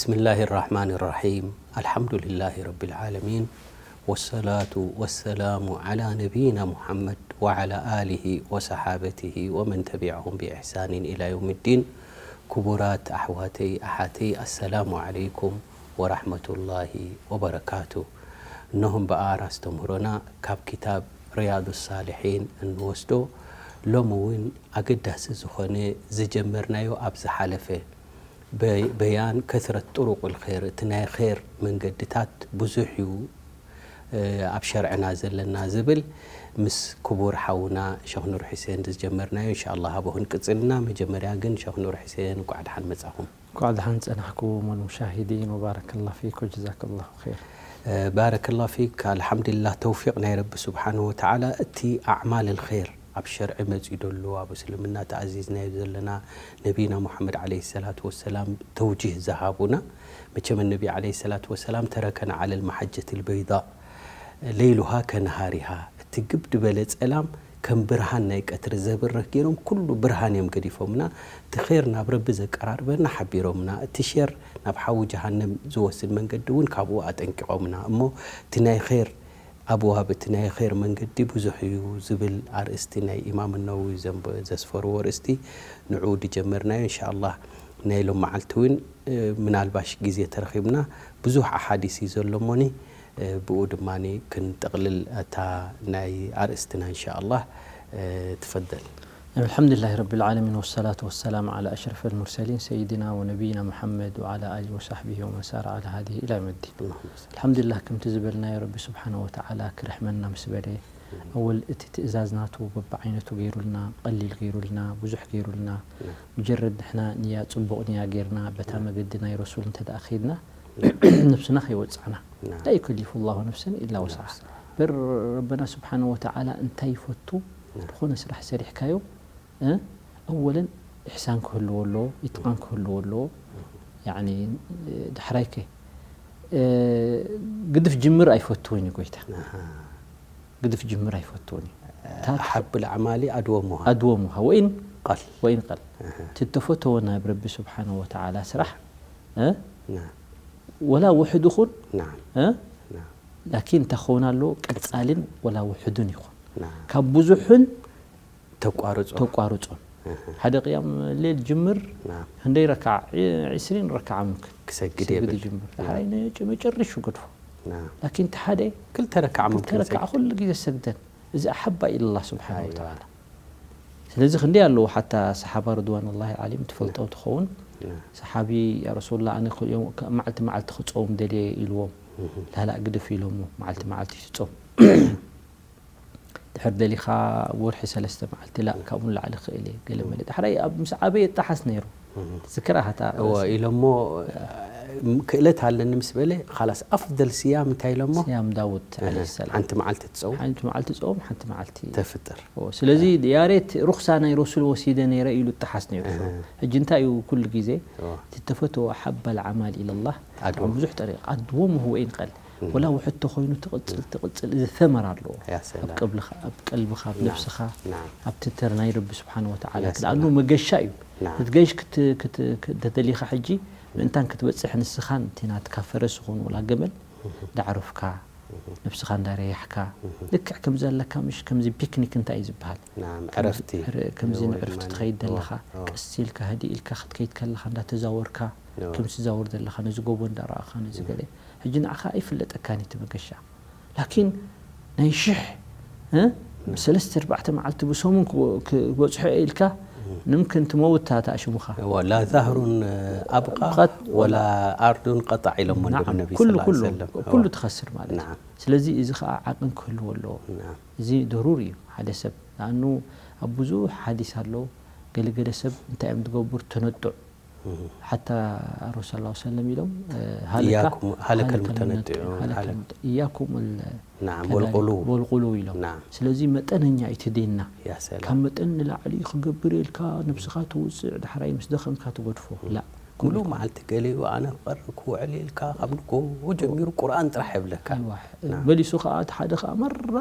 بسم الله الرحمن الرحيم. الحمد لله رب العالمين. والصلاة والسلام على نبينا محمد وعلى آله وصحابته ومن تبعهم بإحسان إلى يوم الدين. ክቡራት ኣሕዋተይ ኣሓተይ፣ ኣሰላሙ ዓለይኩም ወራሕመቱላሂ ወበረካቱ። እነሆ እምበኣር ኣስተምህሮና ካብ ክታብ ሪያዱ ሳልሒን እንወስዶ፣ ሎሚ እውን ኣገዳሲ ዝኾነ ዝጀመርናዮ ኣብ ዝሓለፈ በ-፣ በያን ከስረት ጥሩቅ ልኸይር፣ እቲ ናይ ኸይር መንገድታት ብዙሕ እዩ፣ እ፣ ኣብ ሸርዕና ዘለና ዝብል ምስ ክቡር ሓውና ሸኽ ኑር ሑሴን ዝጀመርናዮ፣ እንሻኣላህ፣ ኣብኡ ክንቅጽልና። መጀመርያ ግን ሸኽ ኑር ሑሴን እንኳዕ ደሓን መጻኹም። እንኳዕ ደሓን ጸናሕኩም ወልሙሻሂዲን ወባረከላሁ ፊክ ወጀዛከላሁ ኸይር። እ፣ ባረከላሁ ፊክ። ኣልሓምዱሊላህ፣ ተውፊቅ ናይ ረቢ ስብሓነሁ ወተዓላ። እቲ ኣዕማል ልኸይር ኣብ ሸርዒ መጺኡ ደሎ፣ ኣብ እስልምና ተኣዚዝናዮ ዘለና፣ ነቢና ሙሓመድ ዓለይሂ ሰላቱ ወሰላም ተውጂህ ዝሃቡና። መቸም ነቢ ዓለይሂ ሰላቱ ወሰላም ተረከና ዓለል መሓጀቲል በይዳ ለይሉሃ ከነሃሪሃ፣ እቲ ግብ ድበለ ጸላም ከም ብርሃን ናይ ቀትሪ ዘብርህ ገይሮም ኩሉ ብርሃን እዮም ገዲፎምና። እቲ ኸይር ናብ ረቢ ዘቀራርበና ሓቢሮምና፣ እቲ ሸር ናብ ሓዊ ጀሃነም ዝወስድ መንገዲ እውን ካብኡ ኣጠንቂቖምና። እሞ እቲ ናይ ኸይር ኣብዋብ፣ እቲ ናይ ኸይር መንገዲ ብዙሕ እዩ ዝብል ኣርእስቲ ናይ ኢማም ነወዊ ዘንበ-፣ ዘስፈርዎ ኣርእስቲ ንዕኡ ድጀመርናዮ። እንሻኣላህ ናይ ሎም መዓልቲ እውን፣ እ፣ ምናልባሽ ግዜ ተረኺብና ብዙሕ ኣሓዲስ እዩ ዘሎ እሞኒ፣ እ፣ ብኡ ድማ ክንጥቕልል እታ ናይ ኣርእስትና እንሻኣላህ። እ፣ ትፈደል። الحمد لله رب العالمين والصلاة والسلام على أشرف المرسلين سيدنا ونبينا محمد وعلى آله وصحبه ومن سار على هديه إلى يوم الدين. اللهم صل. ኣልሓምዱሊላህ፣ ከምቲ ዝበልናዮ ረቢ ስብሓነ ወተዓላ ክርሕመና ምስ በለ፣ ኣወል እቲ ትእዛዝ ናቱ በብዓይነቱ ገይሩልና፣ ቀሊል ገይሩልና፣ ብዙሕ ገይሩልና። ሙጀረድ ንሕና ንያ ጽቡቕ ንያ ገይርና በታ መገዲ ናይ ረሱል እንተ ደኣ ከይድና፣ ነብስና ከይወጻዕና። ላ ዩከሊፉ ላሁ ነፍሰን ኢላ ወስዓ። በር ረበና ስብሓነ ወተዓላ እንታይ ይፈቱ? ዝኾነ ስራሕ ሰሪሕካዮ፣ እ፣ ኣወለን ኢሕሳን ክህልዎ ኣለዎ፣ ኢትቃን ክህልዎ ኣለዎ። ያዕኒ፣ ዳሕራይከ፣ እ፣ ግድፍ ጅምር ኣይፈትውን እዩ ጎይታ። ኣሃ። ግድፍ ጅምር ኣይፈትውን እዩ። ታ-፣ ሓብል ኣዕማሊ ኣድወሙሃ። ኣድወሙሃ ወኢን ቀል። ወኢን ቀል። ኣሃ። እቲ እተፈተወ ናብ ረቢ ስብሓነ ወተዓላ ስራሕ፣ እ፣ ናም። ወላ ውሑድ ይኹን፣ ናም። እ፣ ናም። ላኪን እንታይ ክኸውን ኣለዎ? ቀጻልን ወላ ውሑድን ይኹን። ናም። ካብ ብዙሕን ተቋርጾ። ተቋርጾ። ኣሃ። ሓደ ቅያም ሌል ጅምር፣ ናም። ክንደይ ረክዓ? ዒ-፣ ዒስሪን ረክዓ ሙምክን ክሰግድ ክሰግድ የብል። ይጅምር። ናም። ዳሕራይ ነጭ-፣ መጨረሹ ገድፎ። ናም። ላኪን እቲ ሓደ ክልተ ረክዓ ሙምክን ክልተ ረክዓ ሰግድ። ኩሉ ግዜ ሰግደን። እዚ ኣሓባ ኢለላህ ስብሓነ ኣይዋ። ወተዓላ። ስለዚ ክንደይ ኣለዉ ሓታ ሰሓባ ርድዋንላሂ ዓለይሂም ትፈልጦ ናም። ትኸውን። ናም። ሰሓቢ፣ "ያ ረሱሉላህ፣ ኣነ ኩሉ ዮም-፣ መዓልቲ መዓልቲ ክጾም ደልየ" ኢልዎም። እህ። "ላላእ ግድፍ" ኢሎሞ፣ መዓልቲ መዓልቲ ትጾም። ድሕር ደሊኻ ወርሒ ሰለስተ መዓልቲ፣ ላእ፣ ካብኡ ንላዕሊ ክእል እየ፣ ገለ መለ። ዳሕራይ ኣብ ምስ ዓበየ ይጠሓስ ነይሩ። እህ። ትዝክራ ሃታ እወ፣ ኢሎሞ፣ ክእለት ኣለኒ ምስ በለ፣ ኻላስ ኣፍደል ስያም እንታይ ኢሎሞ? ስያም ዳውድ እህ፣ ዓለይሂ ሰላም። ሓንቲ መዓልቲ ትጸውም? ሓንቲ መዓልቲ ጾም፣ ሓንቲ መዓልቲ ተፍጥር። እወ፣ ስለዚ ያሬት ሩኽሳ ናይ ረሱል ወሲደ ነይረ ኢሉ ይጠሓስ ነይሩ። እህ። ሕጂ እንታይ እዩ ኩሉ ግዜ? እወ። እቲ ተፈተወ ሓባል ዓማል ኢለላህ ኣድወም። ብዙሕ ጠሪቕ፣ ኣድወምሁ ወኢን ቀል። እም። ወላ ውሕድ ተኾይኑ ትቕጽል፣ ትቕጽል፣ እዚ ተመር ኣለዎ። ያ ሰላም። ኣብ ቀብልኻ፣ ኣብ ቀልብኻ፣ ኣብ ናም፣ ነብስኻ፣ ናም። ኣብ ትተር ናይ ረቢ ስብሓነ ወተዓላ። ያ ሰላም። ለኣኑ መገሻ እዩ። ናም። ክትገሽ ክት-፣ ክት-፣ ክት-፣ ተደሊኻ ሕጂ፣ ምእንታን ክትበጽሕ ንስኻን እቲ ናትካ ፈረስ ይኹን ወላ ገመል፣ እም። ዳዕረፍካ፣ እም። ነብስኻ እንዳረያሕካ፣ እም። ልክዕ ከምዚ ኣለካ፣ ምሽ ከምዚ ፒክኒክ እንታይ እዩ ዝበሃል? ናም፣ ከምዚ ዕረፍቲ። ዕረ-፣ ከምዚ ወይ ንዕረፍቲ ድማ ትኸይድ ዘለኻ፣ እዋ፣ እዋ። ቀስ ኢልካ፣ ህድእ ኢልካ ክትከይድ ከለኻ እንዳተዛወርካ፣ እዋ። ከምዚ ትዛወር ዘለኻ፣ ነዚ ጎቦ እንዳረኣኻ፣ ነዚ እም። ገለ። ሕጂ ንዓኻ ኣይፍለጠካን እዩ እቲ መገሻ። ላኪን ናይ ሽሕ፣ እ? ሰለስተ ኣርባዕተ መዓልቲ ብሰሙን ክበ-፣ ክበጽሖ እየ ኢልካ፣ እም። ንምክን ትመውት እታ ተኣሽሙኻ። እዋ፣ ላ ዛህሩን ኣብቃ ኣብቃት ወላ ወላ ኣርዱን ቀጣዕ ኢሎሞ ናዓም፣ ነቢ ኩሉ፣ ሰለላሁ ዐለይሂ ኩሉ፣ ወሰለም። ኩሉ እዋ። ትኸስር ማለት እዩ። ናዓም። ስለዚ እዚ ኸዓ ዓቕን ክህልዎ ኣለዎ። ናዓም። እዚ ድሩር እዩ ሓደ ሰብ። ንኣኑ ኣብ ብዙሕ ሓዲስ ኣሎ፣ ገለገለ ሰብ እንታይ እዮም ዝገብሩ? ተነጡዕ። እህ። ሓታ ረሱል ሰለላሁ ዐለይሂ ወሰለም ኢሎም፣ እ፣ ሃለካ፣ እያኩም፣ ሃለከል ሃለከል ሙተነጢዑ፣ ሙተነጢዑ፣ ሃለከል ሃለ-፣ ሙተ-፣ እያኩም ል-፣ ናዓም፣ ከዛሊክ ወልቁሉ። ወልቁሉ ኢሎም። ናዓም። ስለዚ መጠነኛ እዩ እቲ ዲንና። ያ ሰላም። ካብ መጠን ንላዕሊ ክገብር ኢልካ ነብስኻ ተውጽዕ፣ ዳሕራይ ምስ ደኸምካ ትገድፎ። እህ። ላ። ሙሉእ መዓልቲ ገሊኡ ኣነ ክቐሪ ክውዕል ኢልካ ካብ ንግሆ ጀሚሩ ቁርኣን ጥራሕ የብለካ። ኣይዋ። ናዓም። መሊሱ ከኣ እቲ ሓደ ከኣ መራ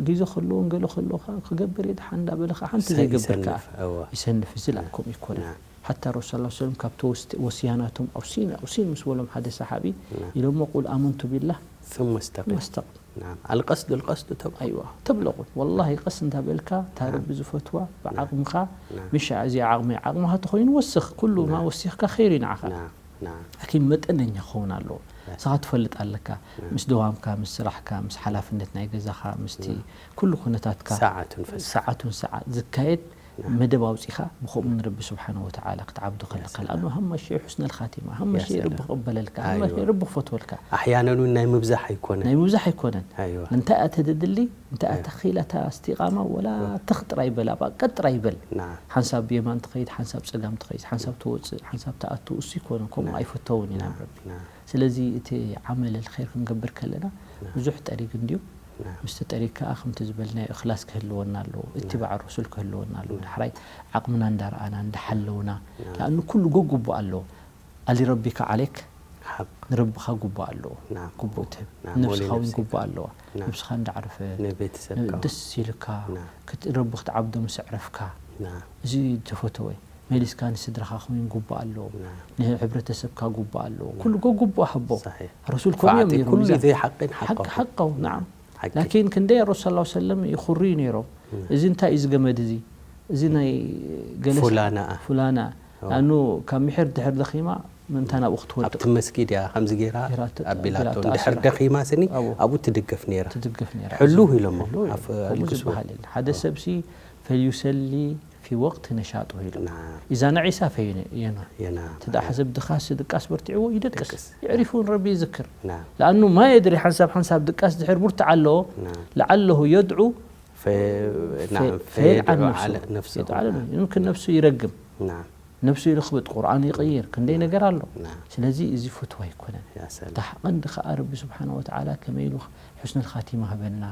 ግዜ ከለዎን ገለ ከለዎ ከዓ ክገብር እየ ደሓን እንዳበለ ከዓ ሓንቲ ይሰ- ዘይገብር ከዓ ይሰንፍ፣ እወ። ይሰንፍ። እዚ ላ ከምኡ ይኮነ። ናም። ሓታ ረሱል ሰለላሁ ዐለይሂ ወሰለም ካብቲ ወስ- ወስያናቶም ኣውሲኒ ኣውሲኒ ምስ በሎም ሓደ ሰሓቢ ናም። ኢሎሞ ቁል ኣመንቱ ቢላህ ثم استقم መስተቕ نعم القصد القصد ተብሎ ኣይዋ ተብለቑ ወላሂ ቀስ እንዳ በልካ እታ ረቢ ዝፈትዋ ብዓቕምኻ ናም። ምሻ እዚ ዓቕሚ ዓቕምኻ ተኾይኑ ወስኽ ኩሉ ማ ወሲኽካ ኸይሩ እዩ ንዓኻ نعم نعم ላኪን መጠነኛ ክኸውን ኣለዎ ንስኻ ትፈልጥ ኣለካ ምስ ደዋምካ ምስ ስራሕካ ምስ ሓላፍነት ናይ ገዛኻ ምስቲ ኩሉ ኩነታትካ ساعة فساعة ሰዓቱን ሰዓት ዝካየድ መደብ ኣውፂኻ ብኸምኡ ንረቢ ስብሓን ወተዓላ ክትዓብዶ ከለካ ለኣኑ ሃመሸ ሑስነል ኻቲማ ሃመሸ ሰላም። ረቢ ክቕበለልካ ኣይዋ። ሃመሸ ረቢ ክፈትወልካ ኣሕያነን እውን ናይ ምብዛሕ ኣይኮነ ናይ ምብዛሕ ኣይኮነን ኣይዋ እንታይ እያ ተደድሊ እንታይ እያ ተኺላ እታ እስቲቓማ ወላ ተኽ ጥራይ በል ኣብኣ ቀጥ ጥራይ በል ናም ሓንሳብ ብየማን ትኸይድ ሓንሳብ ፀጋም ትኸይድ ሓንሳብ ትወፅእ ሓንሳብ ትኣቱ እሱ ይኮነ ከምኡ ኣይፈተውን ኢና ረቢ ናም ስለዚ እቲ ዓመል ኸይር ክንገብር ከለና ብዙሕ ጠሪግ እንድዩ ናም ምስቲ ጠሪግ ከዓ ከምቲ ዝበልናዮ እክላስ ክህልወና ኣለዎ እትባዕ ረሱል ክህልወና ኣለዎ ዳሕራይ ዓቕምና እንዳረኣና እንዳሓለውና ለኣኑ ኩሉ ጎጉቦ ኣለዎ ኣሊ ረቢካ ዓሌክ ሓቅ ንረብኻ ጉባእ ኣለዎ ናም ጉቡእ ትህብ ናም ነብስኻ እውን ወሊነፍሲካ። ጉባእ ኣለዋ ናም ነብስኻ እንዳዕረፈ ንቤተሰብካ ደስ ኢልካ ናም ክት- ረቢ ክትዓብዶ ምስ ዕረፍካ ናም እዚ ተፈተወ መሊስካ ንስድራኻ ክውን ጉባእ ኣለዎ ናም ንሕብረተሰብካ ጉባእ ኣለዎ ኩሉ ጎጉቦ ሃቦ صحيح ረሱል ከምኡ እዮም فأعطي ነይሮም كل እዛ ذي حق ሓቂ حقه ሓቀው ናዓም ሓቂ ላኪን ክንደይ ረሱል ስ ሰለም ይኹርዩ ነይሮም እዚ እንታይ እዩ ዝገመድ እዚ እዚ ናይ ገለ ፉላና ፉላና ኣኑ ካብ ምሕር ድሕር ደኺማ ምንታ ናብኡ ክትወድቕ ኣብቲ መስጊድ እያ ከምዚ ገይራ ገይራ ተ- ኣቢላቶ ገይራ ድሕር ተኣሲራ። ደኺማ ስኒ ኣብኡ። ኣብኡ ትድገፍ ነይራ ትድግፍ ነይራ ሕሉው ኢሎሞ ሕሉው እዩ። ኣፍ- ከምኡ ኣልግሱ ዝበሃል የለን ሓደ ሰብሲ ፈልዩሰሊ ፊ ወቅት ነሻጡ ኢሉ ናም ኢዛ ነዒሳ ፈይነ የኖ የናም እቲ ደኣ ሰብ ድኻስ ድቃስ በርቲዕዎ ይደቅስ ደቅስ። የዕሪፉ ንረቢ ይዝክር ናም ለኣኑ ማ የድሪ ሓንሳብ ሓንሳብ ድቃስ ድሕር ቡርትዓ ኣለዎ ናም ለዓለሁ የድዑ ፈ- ናም ፈየድዓ ፈየድዑ ነፍሱ ዓለ ነፍሱ የድዓ ነፍሱ። ይምክን ነፍሱ ይረግም ናም ነብሱ ይልኽብጥ ቁርኣን ይቕይር ክንደይ ነገር ኣሎ ናም ስለዚ እዚ ፍትዋ ኣይኮነን ያ ሰላም እታ ቀንዲ ከዓ ረቢ ስብሓን ወተዓላ ከመይ ኢሉ ሕስኑል ኻቲማ ህበና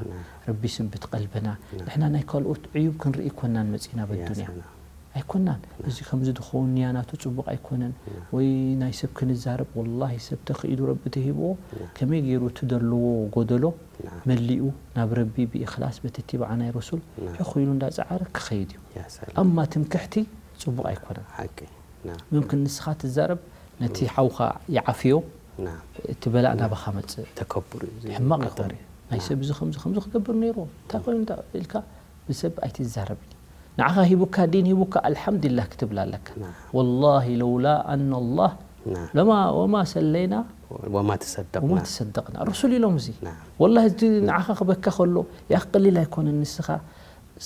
ረቢ ስብት ቀልብና ንሕና ናይ ካልኦት ዕዩብ ክንርኢ ኮናን መፂና በዱንያ ሰላም። ኣይኮናን እዚ ከምዚ ዝኸውን ንያናቱ ፅቡቕ ኣይኮነን ወይ ናይ ሰብ ክንዛረብ ወላሂ ሰብ ተኽኢሉ ረቢ ተሂብዎ ከመይ ገይሩ እቲ ዘለዎ ጎደሎ ናም። መሊኡ ናብ ረቢ ብኢኽላስ በቲ እትባዓ ናይ ረሱል ሕኹ ኢሉ እንዳፀዓረ ክኸይድ እዩ ያ ሰላም ኣማ ትምክሕቲ ፅቡቕ ኣይኮነን ሓቂ ናም ምምክን ንስኻ ትዛረብ ነቲ ሓውኻ ይዓፍዮ ናም እቲ በላእ ናባኻ መፅእ ተከብሩ እዩ ሕማቕ ቀጠሪ ይኸውን ናይ ሰብ እዚ ከምዚ ከምዚ ክገብር ነይርዎ እንታይ ኮይኑ እንታይ ኢልካ ብሰብ ኣይትዛረብን ንዓኻ ሂቡካ ዲን ሂቡካ ኣልሓምዱሊላህ ክትብል ኣለካ ናም ወላሂ ለውላ ኣና ላህ ናም ለማ ወማ ሰለይና ወማ ተሰደቅና ወማ ተሰደቅና ረሱል ኢሎም እዚ ናም ወላሂ እዚ ንዓኻ ክበካ ከሎ ያ ቀሊል ኣይኮነን ንስኻ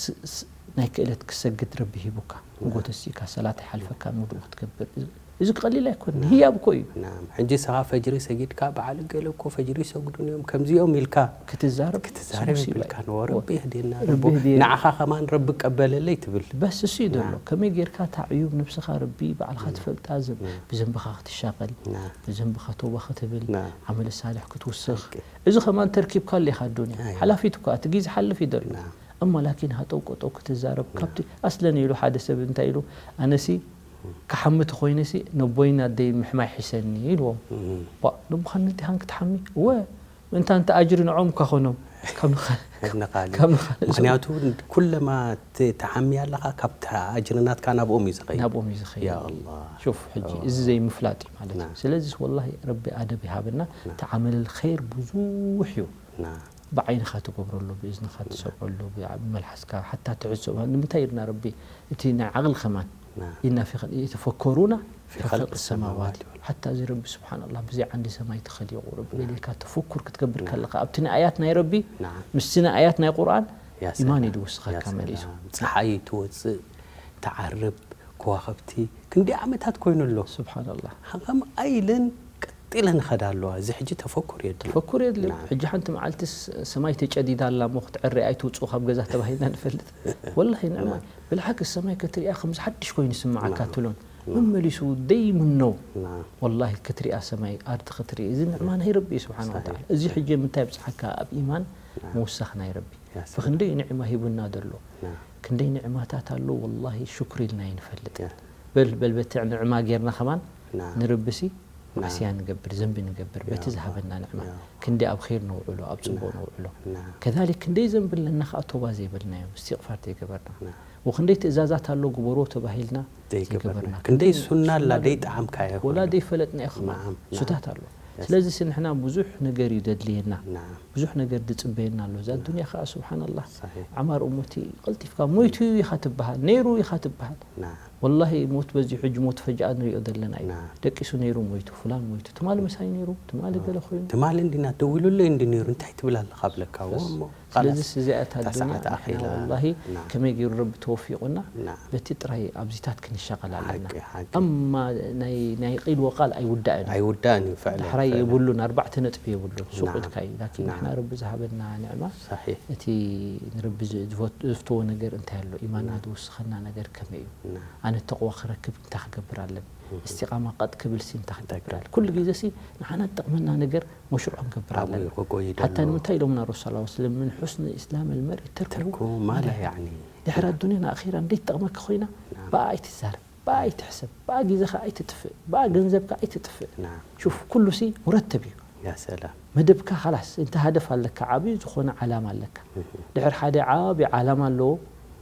ስ- ስ- ናይ ክእለት ክሰግድ ረቢ ሂቡካ ንጎተሲካ ሰላት ይሓልፈካ ንውድኡ ክትገብር እዚ ቀሊል ኣይኮነን ህያብ እኮ እዩ ናም ሕጂ ስኻ ፈጅሪ ሰጊድካ በዓል ገለ እኮ ፈጅሪ ይሰግዱን እዮም ከምዚኦም ኢልካ ክትዛረብ ክትዛረብ ሙሲባ ይብልካ እዩ። ንዎ ረቢ ይህድየና ረቢ ረቢ ይህድየና። ንዓኻ ከማን ረቢ ቀበለለይ ትብል በስ እሱ ይደሎ ከመይ ጌርካ እታ ዕዩብ ነብስኻ ረቢ ባዕልኻ ትፈልጣ ዘ- ብዘንብኻ ክትሻቐል ናም ብዘንብኻ ተውባ ክትብል ናም ዓመለ ሳልሕ ክትውስኽ እዚ ከማን ተርኪብካ ኣለኻ ኣዱንያ ኣይ። ሓላፊት እኳ እቲ ግዜ ሓልፍ ይደሎ ናም እማ ላኪን ሃጠው ቆጠው ክትዛረብ ካብቲ ኣስለን ኢሉ ሓደ ሰብ እንታይ ኢሉ ኣነሲ ክሓሚ ተኾይነሲ ነቦይን ኣደይን ምሕማይ ሒሰኒ ኢልዎም እም። ባ ነቦኻን ነዴኻን ክትሓሚ እወ ምእንታ እንተ ኣጅሪ ንዖም እኳ ኾኖም ካብ ንኻ- ካብ ንኻሊ ካብ ንኻሊ ምክንያቱ ኩለማ ት- ትሓሚ ኣለኻ ካብ ኣጅሪ ናትካ ናብኦም እዩ ዝኸይድ ናብኦም እዩ ዝኸይድ ያ ኣላ ሹፍ ሕጂ እዚ ዘይምፍላጥ እዩ ማለት እዩ ናም። ስለዚ ወላሂ ረቢ ኣደብ ይሃበና እቲ ዓመል ኸይር ብዙሕ እዩ ናም ብዓይንኻ ትገብረሉ ብእዝንኻ ትሰምዐሉ ብመልሓስካ ሓታ ትሕሰብ ንምንታይ ኢልና ረቢ እቲ ናይ ዓቕሊ ከማን ናም ኢና የተፈከሩና في خلق ሰማዋት السماوات ሓታ እዚ ረቢ ስብሓን ኣላ ብዘይ ዓንዲ ሰማይ ተኸሊቑ ረቢ ገሌካ ተፈኩር ክትገብር ከለኻ ኣብቲ ንኣያት ናይ ረቢ ናም ምስቲ ንኣያት ናይ ቁርኣን ያ ኢማን ሰላም። እዩ ዝውስኸካ ያ መሊሱ ሰላም። ፀሓይ ትወፅእ ትዓርብ ከዋኸብቲ ክንደይ ዓመታት ኮይኑ ኣሎ ስብሓንላ ከምኣ ኢለን ቀጢለን ይኸዳ ኣለዋ እዚ ሕጂ ተፈኩር የድልዩ ተፈኩር የድልዩ ናም። ሕጂ ሓንቲ መዓልቲ ስ- ሰማይ ተጨዲዳ ኣላ እሞ ክትዕሪ ኣይትውፅኡ ካብ ገዛ ተባሂልና ንፈልጥ ወላሂ ንዕማ ብልሓቂ ሰማይ ክትሪኣ ከምዚ ሓድሽ ኮይኑ ይስምዓካ ትብሎን መመሊሱ ደይምኖ ናም። ወላሂ ክትሪኣ ሰማይ ኣርዲ ክትርኢ እዚ ንዕማ ናይ ረቢ እዩ ስብሓን ወተዓላ እዚ ሕጂ ምንታይ ብፅሓካ ኣብ ኢማን ምውሳኽ ናይ ረቢ ያ ሰላም። ብክንደይ ንዕማ ሂቡና ዘሎ ናም። ክንደይ ንዕማታት ኣሎ ወላሂ ሽኩር ኢልና ይንፈልጥ ያ። በል በል በትዕ ንዕማ ጌርና ከማን ናም። ንርብሲ ማዕስያ ንገብር፣ ዘንቢ ንገብር፣ በቲ ያ ዝሃበና ንዕማ ያ ክንደይ ኣብ ኸይር ነውዕሎ፣ ኣብ ጽቡቕ ነውዕሎ። ና ከዛሊክ ክንደይ ዘንቢ ኣለና ከኣ ቶባ ዘይበልናዮም፣ እስትቕፋር ዘይገበርና። ና ወክንደይ ትእዛዛት ኣሎ ግበርዎ ተባሂልና ዘይገበርና። ዘይገበርና። ክንደይ ክንደይ ሱና ኣላ ሱና ደይጠዓምካዮ ወላ ይኾን። ዘይፈለጥናዮ ኸማን ናዓም፣ ናዓም። ሱታት ኣሎ። የስ። ስለዚሲ ንሕና ብዙሕ ነገር እዩ ዘድልየና። ናዓም። ብዙሕ ነገር ዝጽበየና ኣሎ። እዛ ዱንያ ኸኣ ሱብሓነላህ ሰሒሕ። ኣዕማር እሙቲ ቀልጢፍካ ሞይቱ ኢኻ ትበሃል፣ ነይሩ ኢኻ ትበሃል። ናዓም። ወላሂ ሞት በዚ ሕጂ ሞት ፈጅኣ ንሪኦ ዘለና እዩ። ናዓም። ደቂሱ ነይሩ ሞይቱ፣ ፍላን ሞይቱ፣ ትማሊ ምሳይ ነይሩ፣ ትማሊ ገለ ኮይኑ። ትማሊ እንዲና ደዊሉለይ እንዲ ነይሩ እንታይ ትብል ኣለኻ ብለካ። በስ። እሞ ስለዚ ኻላስ። እዚኣ እታ እታ ዱንያ ሰዓት ኣኺላ። ንሕና ወላሂ ናዓም። ከመይ ገይሩ ረቢ ተወፊቑና ናዓም። በቲ ጥራይ ኣብዚታት ክንሸቐል ኣለና። ሓቂ፣ ሓቂ። ኣማ ናይ ናይ ቂል ወቃል ኣይውዳእን እዩ። ኣይውዳእን እዩ ፍዕለን፣ ዳሕራይ ፍዕለን። የብሉን ኣርባዕተ ነጥቢ የብሉን ሱቕ ናዓም። ኢልካ እዩ። ላኪን ናዓም። ንሕና ረቢ ዝሃበና ንዕማ ሰሒሕ። እቲ ንረቢ ዝ- ዝፈት- ዝፍትዎ ነገር እንታይ ኣሎ? ኢማንና ናዓም። ዝውስኸና ነገር ከመይ እዩ? ናዓም። ኣነ ተቕዋ ክረክብ እንታይ ክገብር ኣለኒ? እስቲቓማ ቀጥ ክብል ሲ እንታይ ክገብር ኣለኒ? ኩሉ ግዜ ሲ ንዓና ዝጠቕመና ነገር መሽሩዕ ክንገብር ኣብኡ ኣለና። እዩ ክጎይ ሓታ ደሎ። ንምንታይ ኢሎምና ረሱል ሰለላሁ ዐለይሂ ወሰለም ምን ሑስኒ ኢስላም ልመርእ ተርኩሁ ተርኩሁ ማ ላ ያዕኒ። ድሕሪ ኣዱንያን ኣኺራን ዘይትጠቕመካ ኮይና ናዓም። ብኣ ኣይትዛረብ፣ ብኣ ኣይትሕሰብ፣ ብኣ ግዜኻ ኣይትጥፍእ፣ ብኣ ገንዘብካ ኣይትጥፍእ። ናዓም። ሹፍ ኩሉ ሲ ሙረተብ እዩ። ያ ሰላም። መደብካ ኻላስ እንተ ሃደፍ ኣለካ ዓብዪ ዝኾነ ዓላማ ኣለካ። ድሕር ሓደ ዓብዪ ዓላማ ኣለዎ።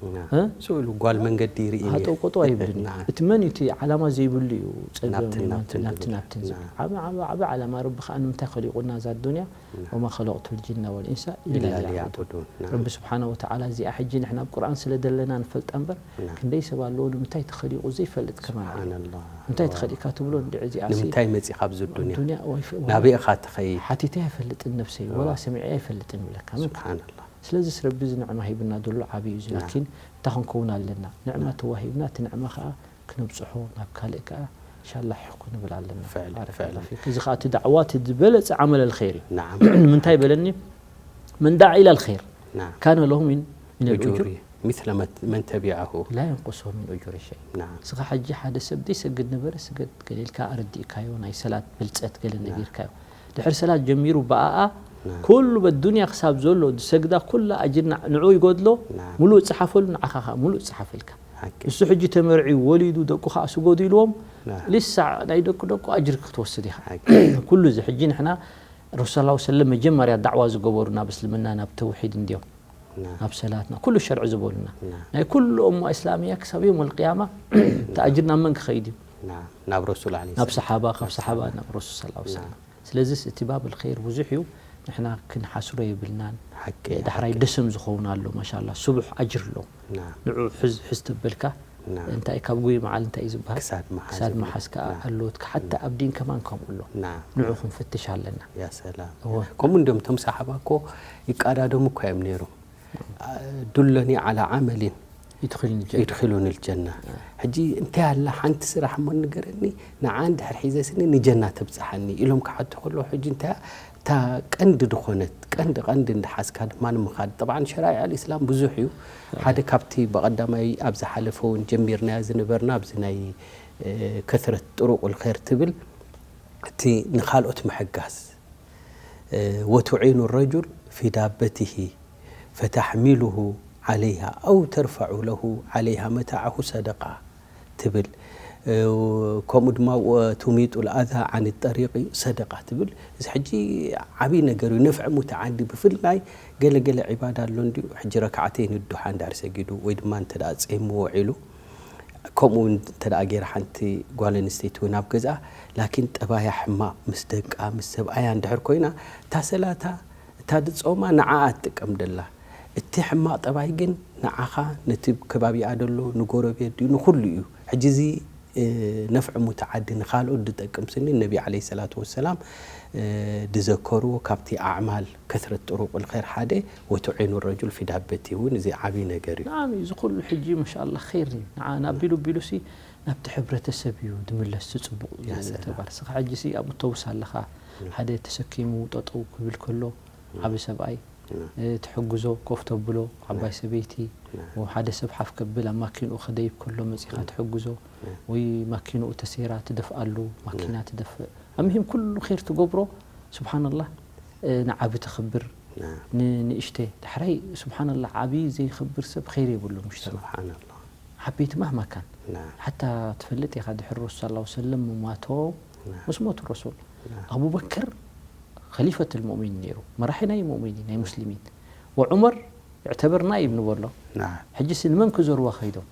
ናዓም። እ? ስእሉ ጓል መንገዲ ይርኢ። ሃጠው ቆጠው ኣይብልን እዩ። ናዓም። እቲ መን እዩ እቲ ዓላማ ዘይብሉ እዩ ጸገም ናብትን እዩ። ናብትን ናብትን ዝብል። ናብትን ዝብል። ናዓም። ዓቢ ዓቢ ዓቢ ዓላማ ረቢ ኸኣ ንምንታይ ኸሊቑና እዛ ዱንያ? ናዓም። ወማ ኸለቕቱ ልጅና ወልኢንሳ ኢላ ኢላ ሊያዕቡዱን። ሊያዕቡዱን። ናዓም። ረቢ ስብሓነ ወተዓላ እዚኣ ሕጂ ንሕና ኣብ ቁርኣን ስለ ደለና ንፈልጣ እምበር ናዓም። ክንደይ ሰብ ኣለዎ ንምንታይ ተኸሊቑ ዘይፈልጥ ከማን ኣሎ። ስብሓንላህ። እንታይ ተኸሊእካ ትብሎ እንድዒ እዚኣ ሲ ንምንታይ መጺኻ ኣብዚ ዱንያ? ዱንያ ወይ ፍ- ናበይ ኢኻ ትኸይድ? ሓቲተ ኣይፈልጥን ነብሰይ ወላ ሰሚዐ ኣይፈልጥን ይብለካ። መን ስብሓንላህ። ስለዚስ ረቢ እዚ ንዕማ ሂብና ዘሎ ዓብዪ እዩ። ናዓም። ላኪን እንታይ ክንከውን ኣለና? ንዕማ ተዋሂብና እቲ ንዕማ ከዓ ክነብፅሖ ናብ ካልእ ከዓ ኢንሻላህ ሕኹ ክንብል ኣለና። ፍዕል፣ ባረከ ፍዕል። ላሁ ፊክ። እዚ ከዓ እቲ ዳዕዋ እቲ ዝበለፀ ዓመል ኣልኸይር እዩ። ናዓም። ንምንታይ በለኒ? መን ዳዓ ኢላ ኣልኸይር ናዓም። ካነ ለሁ ሚን ሚን እጁሪ ልኡጁር ሚስለ መን ተቢዐሁ። ላ የንቁሶ ሚን ኡጁሪ ሸይ። ናዓም። እስኻ ሕጂ ሓደ ሰብ ዘይሰግድ ነበረ ስገድ ገለ ኢልካ ኣረዲእካዮ ናይ ሰላት ብልፀት ገለ ናዓም። ነጊርካዮ። ድሕር ሰላት ጀሚሩ ብኣኣ ናዓም። ኩሉ በዱንያ ክሳብ ዘሎ ዝሰግዳ ኩላ ኣጅር ንዓ- ንዑ ይጎድሎ ናዓም። ሙሉእ ይፅሓፈሉ ንዓኻ ከዓ ሙሉእ ይፅሓፈልካ። ሓቂ። ንሱ ሕጂ ተመርዕዩ ወሊዱ ደቁ ከዓ ስገዱ ኢልዎም ናዓም። ልሳዕ ናይ ደቁ ደቁ ኣጅር ክትወስድ ኢኻ። ሓቂ። ኩሉ እዚ ሕጂ ንሕና ረሱል ሰለላሁ ዐለይሂ ወሰለም መጀመርያ ዳዕዋ ዝገበሩ ናብ እስልምና ናብ ተውሒድ እንድዮም ናዓም። ናብ ሰላትና ኩሉ ሸርዒ ዝበሉና ናዓም። ናይ ኩሉ እሞ እስላምያ ክሳብ ዮም ኣልቅያማ ተኣጅር ናብ መን ክኸይድ እዩ? ናዓም። ናብ ረሱል ዓለይሂ ናብ ሰላም። ሰሓባ ካብ ሰሓባ ናብ ረሱል ሰለላሁ ዐለይሂ ወሰለም። ስለዚስ እቲ ባብ ልኸይር ብዙሕ እዩ። ንሕና ክንሓስሮ የብልናን። ሓቂ። ዳሕራይ ሓቂ። ደሰም ዝኸውን ኣሎ ማሻላ ስቡሕ ኣጅር ኣሎ። ናዓም። ንዑ ሕዝ ሕዝ ተበልካ ናዓም። እንታይ ካብ ጉይ መዓል እንታይ እዩ ዝበሃል? ክሳድ መሓዝ ክሳድ ይብሉ። መሓዝ ከዓ ናዓም። ኣለዎት። ሓታ ኣብ ዲን ከማን ከምኡ ኣሎ። ናዓም። ንዑ ክንፍትሽ ኣለና። ያ ሰላም። እወ። ከምኡ እንዲኦም እቶም ሰሓባ እኮ ይቃዳደሙ እኮ እዮም ነይሮም። አ፣ ዱለኒ ዓላ ዓመሊን ይድኺሉኒ ጀና። ይድኺሉኒ ልጀና። ሕጂ እንታይ ኣላ ሓንቲ ስራሕ እሞ ንገረኒ፣ ንዓ እንድሕር ሒዘ ስኒ ንጀና ተብጽሓኒ ኢሎም ክሓቱ ከለዉ፣ ሕጂ እንታይ እያ እታ ቀንዲ ዝኾነት፣ ቀንዲ ቀንዲ እንድሓዝካ ድማ ንምኻድ። ጠብዓን ሸራይዕ ኣልእስላም ብዙሕ እዩ። ሓደ ካብቲ ብቐዳማይ ኣብ ዝሓለፈ እውን ጀሚርናዮ ዝነበርና ኣብዚ ናይ፣ እ፣ ከስረት ጥሩቕ ልኸይር ትብል እቲ ንኻልኦት ምሕጋዝ። እ፣ ወቱዒኑ ረጁል ፊ ዳበቲሂ ፈታሕሚሉሁ ዓለይሃ ኣው ተርፈዑ ለሁ ዓለይሃ መታዓሁ ሰደቃ ትብል። እ፣ ከምኡ ድማ ወቱሚጡ ልኣዛ ዓን ጠሪቂ ሰደቃ ትብል። እዚ ሕጂ ዓብዪ ነገር እዩ። ነፍዒ ሙተዓዲ ብፍላይ ገለ ገለ ዒባዳ ኣሎ እንድዩ። ሕጂ ረክዓተይን ዱሓ እንድሕር ሰጊዱ ወይ ድማ እንተ ደኣ ጸይሙ ውዒሉ ከምኡ እውን እንተ ደኣ ገይራ ሓንቲ ጓል ኣንስተይቲ እውን ኣብ ገዝኣ ላኪን ጠባያ ሕማቕ ምስ ደቃ ምስ ሰብኣያ እንድሕር ኮይና እታ ሰላታ እታ ድጾማ ንዓኣ ትጥቀም ደላ። እቲ ሕማቕ ጠባይ ግን ንዓኻ ነቲ ከባቢኣ ደሎ ንጎረቤት ድዩ ንኹሉ እዩ። ሕጂ እዚ እ፣ ነፍዒ ሙተዓዲ ንኻልኦት ድጠቅም ስኒ ነቢ ዓለይሂ ሰላቱ ወሰላም እ፣ ድዘከርዎ ካብቲ ኣዕማል ከስረት ጥሩቅ ልኸይር ሓደ ወቱዒኑ ረጁል ፊ ዳበቲ እውን እዚ ዓብዪ ነገር እዩ። ናዓም እዩ። እዚ ኩሉ ሕጂ ማሻኣላ ኸይር እዩ። ንዓ ናብ ቢሉ ቢሉ ሲ ናብቲ ሕብረተሰብ እዩ ድምለስ። እቲ ጽቡቕ ያ ሰላም። ተግባር። እስኻ ሕጂ ሲ ኣብ ኣውቶቡስ ኣለኻ። ሓደ ተሰኪሙ ጠጠው ክብል ከሎ ዓቢ ሰብኣይ እ፣ ትሕግዞ፣ ኮፍ ተብሎ፣ ዓባይ ሰበይቲ፣ ሓደ ሰብ ሓፍ ከብል፣ ኣብ ማኪንኡ ክደይብ ከሎ መጺኻ ትሕግዞ፣ ወይ ማኪንኡ ተሰይራ ትደፍኣሉ፣ ማኪና ትደፍእ። ኣምሂም ኩሉ ኸይር ትገብሮ፣ ስብሓንላህ፣ እ፣ ንዓቢ ተኽብር፣ ን-፣ ንእሽተ። ዳሕራይ፣ ስብሓንላህ፣ ዓቢ ዘይኽብር ሰብ ኸይር የብሉን፣ ሙጅተማዕ። ስብሓንላህ። ዓበይቲ ማህማ ካን። ናም። ሓታ ትፈልጥ ኢኻ፣ ድሕሪ ረሱል ሰለላሁ ዐለይሂ ወሰለም ምሟቶም፣ ምስ ሞቱ ረሱል። ኣቡበከር ኸሊፈት ልሙእሚኒን ነይሩ፣ መራሒ ናይ ሙእሚኒን ናይ ሙስሊሚን። ወዑመር ይዕተበርና እዩ ንበሎ። ሕጂ ሲ ንመን ክዘርዋ ከይዶም?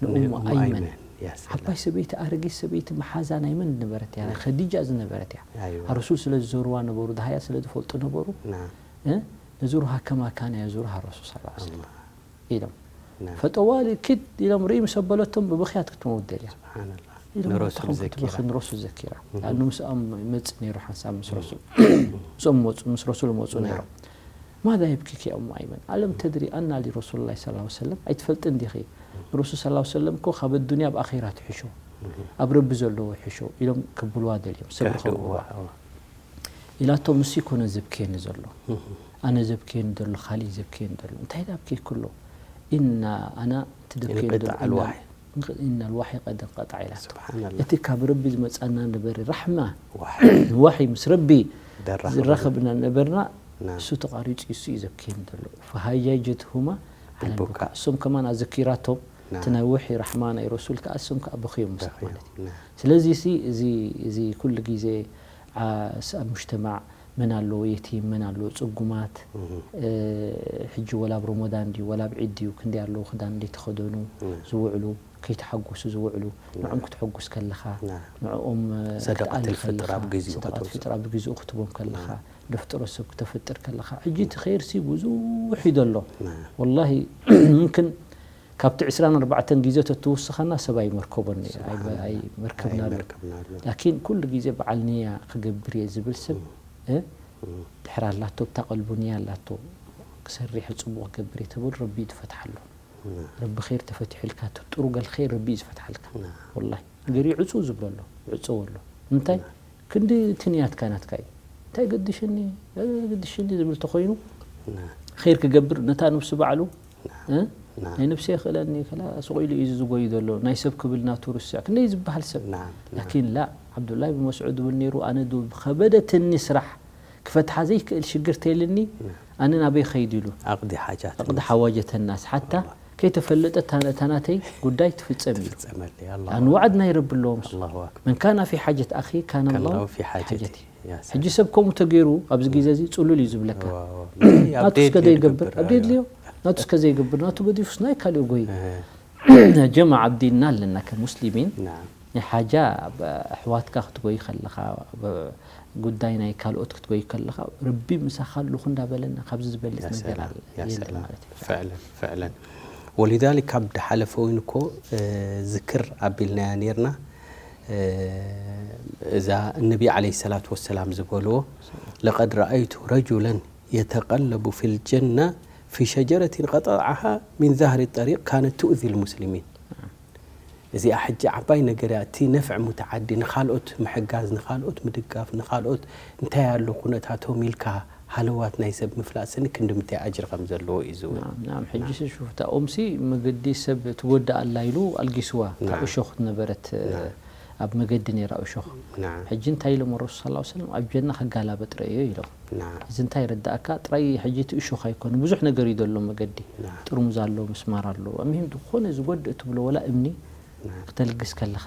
ንኡሙ ኣይመን። ዓባይ ሰበይቲ፣ ኣረጊት ሰበይቲ፣ መሓዛ ናይ መን ዝነበረት እያ? ናይ ኸዲጃ ዝነበረት እያ። ኣረሱል ስለ ዝዘርዋ ነበሩ፣ ድሃያ ስለ ዝፈልጡ ነበሩ። ነዙሩሃ ከማ ካነ የዙሩሃ ረሱል ስ ሰለም ኢሎም። ፈጠዋሊ ኪድ ኢሎም ርእይ ምስ ኣበለቶም ብብኽያት ክትመውት ደልያ። ኢሎም ንረሱል ተኹም ክትበኺ ዘኪራ። ንረሱል ዘኪራ። ለኣኑ ምስኦም ይመጽእ ነይሩ ሓንሳብ ምስ ረሱል። ምስኦም መጹ፣ ምስ ረሱል መጹ ነይሮም። ማዛ የብኪኪ ያ ኡሙ ኣይመን? ኣለም ተድሪ ኣና ሊረሱልላሂ ሰለላሁ ዐለይሂ ወሰለም? ኣይትፈልጥን ዲኺ? ንረሱል ሰለላሁ ዐለይሂ ወሰለም እኮ ካብ ኣዱንያ ብኣኼራ ትሕሾ። ኣብ ረቢ ዘለዎ ይሕሾ ኢሎም ከብልዋ ደልዮም። ሰብሪ ከብልዋ። ኢላቶም ንሱ ይኮነ ዘብክየኒ ዘሎ። ኣነ ዘብክየኒ ዘሎ፣ ካሊእ ዘብክየኒ ዘሎ። እንታይ ዳብክየኪ ኣሎ? ኢና ኣና ትደብክየኒ ዘሎ። ኢንቅጣዕ ኣልዋሕይ። ኢና ልዋሕይ ቀድ እንቀጣዕ ኢላቶ። ስብሓንላህ። እቲ ካብ ረቢ ዝመጻና ነበረ ራሕማ፣ ዋሕይ። ዋሕይ ምስ ረቢ ደራኸበና። ዝራኸብና ነበርና፣ ናም። እሱ ተቋሪጹ፣ እሱ እዩ ዘብክየኒ ዘሎ። ፈሃያጀትሁማ ዐለል ቡካ። ቡካ። እሶም ከማን ኣዘኪራቶም፣ ናም። እቲ ናይ ውሒ ራሕማ ናይ ረሱል ከኣ እሶም ከኣ በኽዮም ምስኣ በኽዮም፣ ማለት እዩ። ናም። ስለዚ ሲ እዚ፣ እዚ ኩሉ ግዜ፣ ዓ-፣ ስ-፣ ኣብ ሙጅተማዕ መን ኣሎ የቲም፣ መን ኣሎ ጽጉማት፣ እህ። እ፣ ሕጂ ወላ ኣብ ረመዳን ድዩ፣ ወላ ኣብ ዒድ ድዩ፣ ክንደይ ኣለዉ ክዳን ዘይተኸደኑ እህ። ዝውዕሉ፣ ከይተሓጎሱ ዝውዕሉ፣ እህ። ንዕኦም ክትሕጉስ ከለኻ፣ ናም። ንዕኦም፣ እ፣ ሰደቃት ክትኣሊ ልፍጥር ከለኻ፣ ኣብ ግዜኡ ሰደቃት ክትወስድ። ፍጥር ኣብ ግዜኡ ክትቦም ከለኻ፣ ናም። ለፍጥሮ ሰብ ክተፍጥር ከለኻ፣ ሕጂ እቲ ኸይርሲ ብዙሕ እዩ ዘሎ። ናም። ወላሂ፣ ምምክን ካብቲ ዕስራን ኣርባዕተን ግዜ ተትውስኸና ሰብ ኣይመርከቦን እዩ። ስብሓንላህ። ኣይመ-፣ ኣይመርከብናሉ። ኣይመርከብናሉ። ላኪን ኩሉ ግዜ በዓል ንያ ክገብር እየ ዝብል ሰብ፣ እም። እ? እም። ድሕር ኣላቶ፣ ብታ ቀልቡ ንያ ኣላቶ፣ ክሰርሕ ጽቡቕ ክገብር እየ ተበሉ፣ ረቢ እዩ ዝፈትሓሉ። እም። ረቢ ኸይር ተፈቲሑልካ፣ እቲ ጥሩ ገል ኸይር ረቢ እዩ ዝፈትሓልካ። እም። ወላሂ። ገሪ ዕጹ ዝብሎ ኣሎ፣ ይዕጸው ኣሎ። እንታይ? እም። ክንዲ እቲ ንያትካ ናትካ እዩ። እንታይ ገድሽኒ፣ ገድሽኒ ዝብል ተኾይኑ፣ እም። ኸይር ክገብር ነታ ነብሱ ባዕሉ፣ እ? ናይ ነብሰይ የኽእለኒ፣ ከላ ስቕ ኢሉ እዩ ዝጎይ ዘሎ፣ ናይ ሰብ ክብል ናቱ ርስዕ፣ ክንደይ ዝበሃል ሰብ። ናም፣ ናም። ላኪን ላ፣ ዓብዱላህ ብን መስዑድ ዝብል ነይሩ፣ ኣነ ዶ ብኸበደትኒ ስራሕ ክፈትሓ ዘይክእል ሽግር ተይልኒ፣ ናም። ኣነ ናበይ ኸይድ ኢሉ? ኣቕዲ ሓጃት ኣቕዲ ሓዋጀተ ናስ፣ ሓታ ኣላህ። ከይተፈለጠ እታ፣ እታ ናተይ ጉዳይ ትፍጸም ኢሉ። ትፍጸመለይ፣ ኣላሁ ኣን ወዓድ ናይ ረቢ ኣለዎ ምስ። ኣላሁ ኣክበር። መን ካነ ፊ ሓጀት ኣኺ ካነ ካነ ኣላሁ ላሁ ፊ ፊ ሓጀቲ። ሓጀቲ። ያ ሰላም። ሕጂ ሰብ ከምኡ ተገይሩ ኣብዚ ግዜ እዚ ጽሉል እዩ ዝብለካ። ዋ፣ ዋ። ኣብ ናቱ እስከ ደየድልዮ ዘይገብር፣ ዝገብር፣ ኣብ ደየድልዮ፣ ኣይዋ። ናቱ እስከ ዘይገብር፣ ናቱ ገዲፉስ ናይ ካሊኡ ጎይ። እህ። ጀማዓ ኣብ ዲንና ኣለና ከም ሙስሊሚን። ናም። ናይ ሓጃ ኣብ ኣሕዋትካ ክትጎይ ከለኻ፣ ኣብ ጉዳይ ናይ ካልኦት ክትጎይ ከለኻ፣ ረቢ ምሳኻ ኣለኹ እንዳበለና ካብዚ ዝበልጽ ያ ነገር ሰላም፣ ኣለ-፣ ያ የለን ሰላም። ማለት እዩ። ፍዕለን፣ ፍዕለን። ወሊዛሊክ ካብ ድሓለፈ እውን እኮ፣ እ፣ ዝክር ኣቢልናያ ነይርና። እ፣ እዛ እነቢ ዓለይሂ ሰላቱ ወሰላም ዝበልዎ፣ "ለቀድ ረኣይቱ ረጁለን የተቀለቡ ፊል ጀና ፊ ሸጀረቲን ቀጠዐሃ ሚን ዛህሪ ጠሪቅ ካነት ትኡዚ ልሙስሊሚን።" እዚኣ ሕጂ ዓባይ ነገር እያ። እቲ ነፍዕ ሙተዓዲ፣ ንኻልኦት ምሕጋዝ፣ ንኻልኦት ምድጋፍ፣ ንኻልኦት እንታይ ኣሎ ኩነታቶም ኢልካ ሃለዋት ናይ ሰብ ምፍላጥ ስኒ ክንዲ ምንታይ ኣጅሪ ከም ዘለዎ እዩ ዝብል። ናም፣ ናም። ሕጂ ናም። ሲ ሹፍ፣ እታ ኦምሲ መገዲ ሰብ ትጎድእ ኣላ ኢሉ ኣልጊስዋ። እታ ናም። እሾኽ ነበረት፣ ናም። ኣብ መገዲ ነይራ እሾኽ። ናም። ሕጂ እንታይ ኢሎም ረሱል ሰለላሁ ዐለይሂ ወሰለም? ኣብ ጀና ክጋላበጥ ረእዮ ኢሎም። ናም። እዚ እንታይ ይርዳእካ? ጥራይ ሕጂ እቲ እሾኽ ኣይኮነ፣ ብዙሕ ነገር እዩ ዘሎ መገዲ። ናም። ጥርሙዝ ኣሎ፣ ምስማር ኣሎ። ኣምሂም ዝኾነ ዝጎድእ ትብሎ ወላ እምኒ ናም። ክተልግስ ከለኻ፣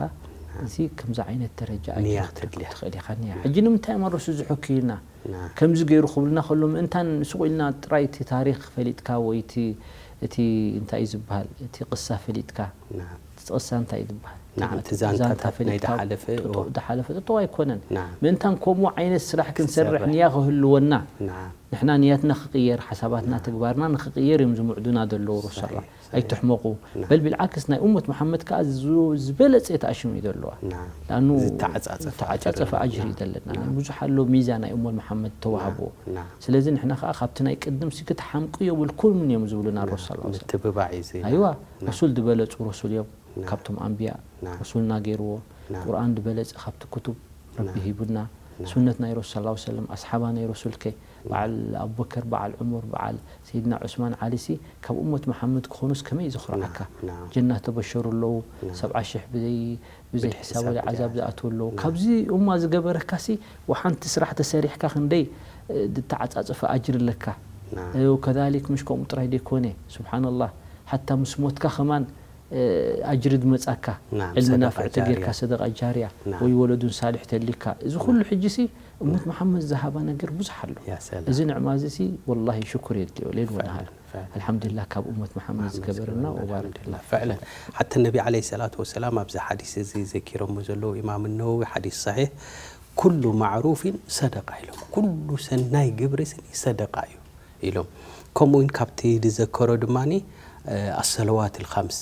ናም። እዚ ከምዚ ዓይነት ደረጃ ንያ ኣኪኻ ክትረክብ ተድልያ። ትኽእል ኢኻ። ንያ። ናም። ሕጂ ንምንታይ እዮም ኣረሱ ዝሕክዩና? ናም። ከምዚ ገይሩ ክብሉና ከሎ፣ ምእንታን ስቕ ኢልና ጥራይ እቲ ታሪኽ ፈሊጥካ ወይ እቲ፣ እቲ እንታይ እዩ ዝበሃል? እቲ ቅሳ ፈሊጥካ። ናም። እቲ ቅሳ እንታይ እዩ ዝበሃል? ናም፣ እቲ እቲ ዛንታታት ዛንታ ናይ ፈሊጥካ ዝሓለፈ፣ ጥጡቕ፣ ኦ። ዝሓለፈ ጥጡቕ ኣይኮነን። ናም። ምእንታን ከምኡ ዓይነት ስራሕ ክንሰርሕ ዝሰርሕ። ንያ ክህልወና። ናም። ንሕና ንያትና ክቕየር፣ ሓሳባትና፣ ናም። ተግባርና ንክቕየር እዮም ዝምዕዱና ዘለዉ ረሱል ሰለላሁ ዐለይሂ ወሰለም። ሰሒሕ፣ ሰሒሕ። ኣይትሕመቑ። ናም። በል ቢልዓክስ ናይ ኡመት መሓመድ ከኣ ዝ-፣ ዝበለጸ ተኣሽም እዩ ዘለዋ። ናም። ለኣኑ ዝተዓጻጸፈ ዝተዓጻጸፈ ኣጅሪ ኣጅሪ እዩ ኣለና። ዘለና። ናም። ብዙሕ ኣሎ ሚዛ ናይ ኡመት መሓመድ ተዋህቦ። ናም፣ ናም። ስለዚ ንሕና ከኣ ካብቲ ናይ ቅድም ሲ ክትሓምቁ የብልኩምን እዮም ዝብሉና ናም። ረሱል ሰለላሁ ዐለይሂ ወሰለም። ምትብባዕ እዩ ዜና። ኣይዋ፣ ናም። ረሱል ዝበለጹ ረሱል እዮም። ናም። ካብቶም ኣንብያ ናም። ረሱልና ገይርዎ። ናም። ቁርኣን ዝበለጸ ካብቲ ክቱብ ረቢ ናም። ሂቡና። ናም። ሱነት ናይ ረሱል ሰለላሁ ዐለይሂ ወሰለም፣ ኣስሓባ ናይ ረሱልከ፣ ናም። በዓል ኣቡበከር፣ በዓል ዑመር፣ በዓል ሰይድና ዑስማን፣ ዓሊ ሲ ካብ ኡመት መሓመድ ክኾኑስ ከመይ እዩ ዘኹርዓካ? ናም፣ ናም። ጀና ተበሸሩ ኣለዉ፣ ናም። ሰብዓ ሽሕ ብዘይ፣ ብዘይ ብዘይ ሕሳብ ወላ ዓዛብ ዝኣትዉ ኣለዉ። ናም። ካብዚ ኡማ ዝገበረካሲ፣ ወሓንቲ ስራሕ ተሰሪሕካ ክንደይ፣ እ፣ ዝተዓጻጸፈ ኣጅሪ ኣለካ። ናም። እ፣ ወከዛሊክ ምሽ ከምኡ ጥራይ ደይኮነ፣ ሱብሓነላህ፣ ሓታ ምስ ሞትካ ከማን ኣጅሪ ድመጻካ ናም፣ ዕልሚ ሰደቃ ናፍዕ ተጌርካ ጃርያ። ሰደቃ ጃርያ ናም። ወይ ወለዱን ሳልሕ ተሊካ እዚ ኩሉ ሕጂ ሲ እሙት መሓመድ ዝሃባ ነገር ብዙሕ ኣሎ። ያ ሰላም። እዚ ንዕማዚ ሲ ወላሂ ሽኩር የድልዮ ሌል ወነሃር። ፈዕለን። ኣልሓምዱሊላህ ካብ እሙት መሓመድ ዝገበረና ወባረከላ። ፈዕለን። ሓተ ነቢ ዓለይሂ ሰላቱ ወሰላም ኣብዚ ሓዲስ እዚ ዘኪሮሞ ዘለዉ ኢማም ነወዊ ሓዲስ ሰሒሕ ኩሉ ማዕሩፊን ሰደቃ ኢሎም። ኩሉ ሰናይ ግብሪ ስኒ ሰደቃ እዩ ኢሎም። ከምኡ እውን ካብቲ ዝዘከሮ ድማ ኣሰለዋት ልካምስ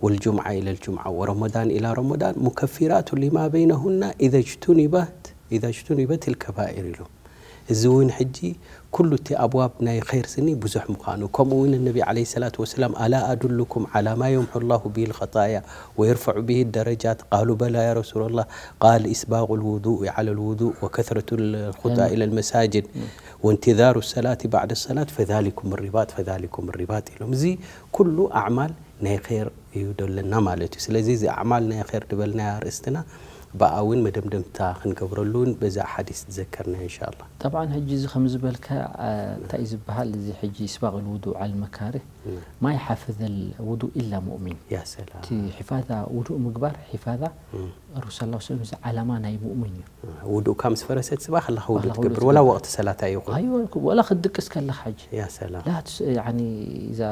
ወልጁምዓ ኢለ ልጁምዓ ወረመዳን ኢላ ረመዳን ሙከፊራቱ ሊማ በይነሁና ኢዘ ጅቱኒበት ኢዘ ጅቱኒበት ልከባኢር ኢሎም። እዚ እውን ሕጂ ኩሉ እቲ ኣብዋብ ናይ ኸይር ስኒ ብዙሕ ምዃኑ ከምኡ እውን ነቢ ዓለይሂ ሰላቱ ወሰላም ኣላ ኣዱሉኩም ዓላ ማ የምሑ ላሁ ብሂ ልኸጣያ ወየርፈዑ ብሂ ደረጃት ቃሉ በላ ያ ረሱላ ላህ ቃል ኢስባቁ ልውዱእ ዓለ ልውዱእ ወከትረቱ ልኹጣ ኢለ ልመሳጅድ ወእንትዛሩ ሰላት ባዕደ ሰላት ፈዛሊኩም ሪባጥ ፈዛሊኩም ሪባጥ ኢሎም። እዚ ኩሉ ኣዕማል ናይ ኸይር እዩ ደለና ማለት እዩ። ስለዚ እዚ ኣዕማል ናይ ኸይር ዝበልናያ ኣርእስትና ብኣ እውን መደምደምታ ክንገብረሉ እውን በዛ ሓዲስ ዝዘከርና ኢንሻ ኣላህ። ጠብዓን ሕጂ እዚ ከም ዝበልካ እንታይ እዩ ዝበሃል? እዚ ሕጂ ኢስባቅ ልውዱእ ዓል መካርህ ማይ ሓፍዘ ልውዱእ ኢላ ሙእሚን። ያ ሰላም። እቲ ሒፋዛ ውዱእ ምግባር ሒፋዛ ረሱል ሰለላሁ ዐለይሂ ወሰለም እዚ ዓላማ ናይ ሙእሚን እዩ። ውዱእካ ምስ ፈረሰ ትስባ ከለኻ ውዱእ ከለኻ ትገብር ውዱእ ወላ ትገብር። ወቕቲ ሰላት ኣይኹን። ኣይወ ወላ ክትድቅስ ከለኻ ሕጂ ያ ሰላም። ላ ትስ- ያኒ እዛ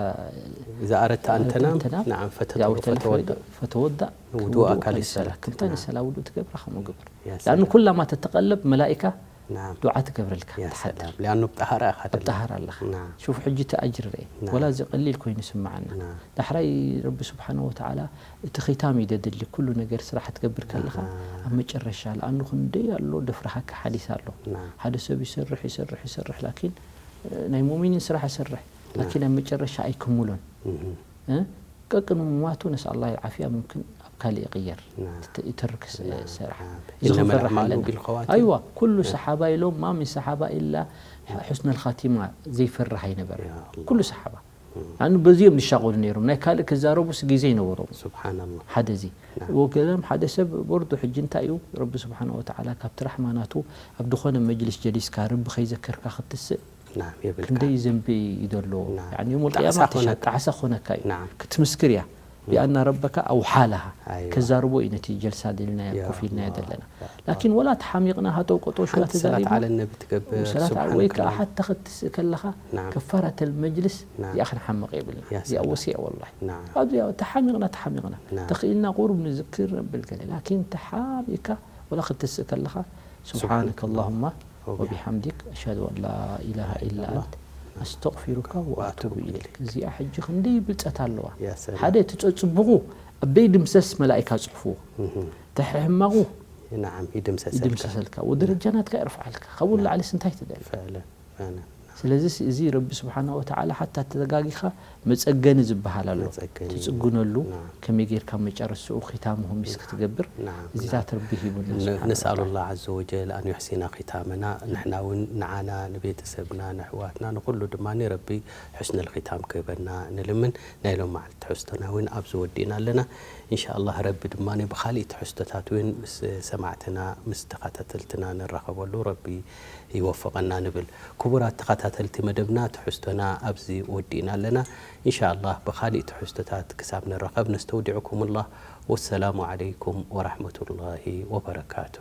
إذا أردت أن تنام تنام، نعم إذا أردت الفريضة فتوضأ فتوضأ وضوءك وضوءك للصلاة. ከምታ نعم. ንሰላ ውዱእ ትገብራ ከምኡ ግበር። يا لأنه سلام. ኩላማ ተተቐለብ መላኢካ نعم. ዱዓ ትገብረልካ يا ትሓድር። سلام. لأنه ብጠሃራ ኢኻ ኣብ ጠሃራ ኣለኻ። نعم. ሹፍ ሕጂ እቲ ኣጅሪ ርኤ። نعم. ወላ እዚ ቀሊል ኮይኑ ይስምዓና። نعم. ዳሕራይ ረቢ ስብሓነ ወተዓላ እቲ ኺታም እዩ ደድሊ ኩሉ ነገር ስራሕ ትገብር ከለኻ نعم. ኣብ መጨረሻ ለኣኑ ክንደይ ኣሎ ደፍርሃካ ሓዲስ ኣሎ። نعم. ሓደ ሰብ ይሰርሕ ይሰርሕ ይሰርሕ ላኪን እ፣ ናይ ሙእሚኒን ስራሕ ይሰርሕ ላኪን ኣብ መጨረሻ ኣይክምሎን። مهم. እ? ቀቅኑ ምማቱ ነስኣል ላህ ዓፍያ ሙምክን ኣብ ካልእ ይቕየር نعم. ይተርክ ሰርሓ نعم. እዚ إنما ክንፈርሕ الأعمال ኣለና። بالخواتيم. ኣይዋ ኩሉ ሰሓባ ኢሎም ማ ምን ሰሓባ ኢላ ሑስነል ኻቲማ ዘይፈርሕ ኣይነበረ يا الله. ኩሉ ሰሓባ ኣኑ በዚኦም ዝሻቆሉ ነይሮም ናይ ካልእ ክዛረቡስ ግዜ ይነበሮም። سبحان الله. ሓደ እዚ نعم. ወገለም ሓደ ሰብ ቦርዱ ሕጂ እንታይ እዩ ረቢ ስብሓን ወተዓላ ካብቲ ራሕማ ናቱ ኣብ ዝኾነ መጅልስ ጀሊስካ ረቢ ከይዘከርካ ክትስእ نعم. የብልካ። ክንደይ ዘንቢ እዩ ዘሎ نعم. يعني يوم ጣዕሳ القيامة ኮነካ። ጣዕሳ ኮነካ እዩ نعم. ክትምስክር እያ بأن ربك أوحى لها أيوة. ከዛርቦ እዩ ነቲ ጀልሳ ደልና يا ኮፍ ኢልና الله. ዘለና ላኪን ወላ ተሓሚቕና ሃጠው ቀጦ ሽላ ሓንቲ ሰላት ተዛሪብና ዓለ ነቢ ትገብር ሰላት سبحانك ወይ ከዓ اللهم. ሓታ ክትስእ ከለኻ نعم. ከፋረተል መጅልስ نعم. እዚኣ ክንሓምቕ የብልና يا እዚኣ سلام. ወሲያ ወላሂ نعم. ኣብዚኣ ተሓሚቕና ተሓሚቕና نعم. ተኽኢልና ቁሩብ ንዝክር ነብል ገለ ላኪን ተሓሚቕካ ወላ ክትስእ ከለኻ سبحانك اللهم وبحمدك أشهد أن لا إله إلا أنت أستغفرك وأتوب إليك እዚኣ ሕጂ ክንደይ ብልፀት ኣለዋ يا سلام. ሓደ እቲ ፀፅቡቑ ኣብ ደይ ድምሰስ መላኢካ ፅሕፉ مهم. ተሕማቑ نعم. ይድምሰሰልካ። ይድምሰሰልካ ወደረጃ ናትካ የርፍዓልካ ካብኡ ንላዕሊስ እንታይ ትደሊ فعلا. فعلا. ስለዚ እዚ ረቢ ስብሓና ወተዓላ ሓታ ተዘጋጊኻ መፀገኒ ዝበሃል ኣሎ መፀገኒ። ትፅግነሉ نعم. ከመይ ጌርካ መጨረስኡ ኺታምሁ ሚስ ክትገብር نعم. እዚታት ረቢ ሂቡና ስብሓነ نسأل ወተዓላ። الله عز وجل أن يحسن ختامنا ንሕና እውን ንዓና ንቤተሰብና ንሕዋትና ንኩሉ ድማ ረቢ ሕስነል ኺታም ክህበና ንልምን ናይ ሎም መዓልቲ ትሕዝቶና እውን ኣብዚ ወዲእና ኣለና እንሻ ኣላህ ረቢ ድማ ብካሊእ ትሕዝቶታት እውን ምስ ሰማዕትና ምስ ተኸታተልትና ንራኸበሉ ረቢ ይወፍቐና ንብል ክቡራት ተኸታተልቲ መደብና ትሕዝቶና ኣብዚ ወዲእና ኣለና እንሻ ኣላህ ብካሊእ ትሕዝቶታት ክሳብ ንራኸብ ነስተውዲዕኩም ላህ ወሰላሙ ዓለይኩም ወራሕመቱላሂ ወበረካቱ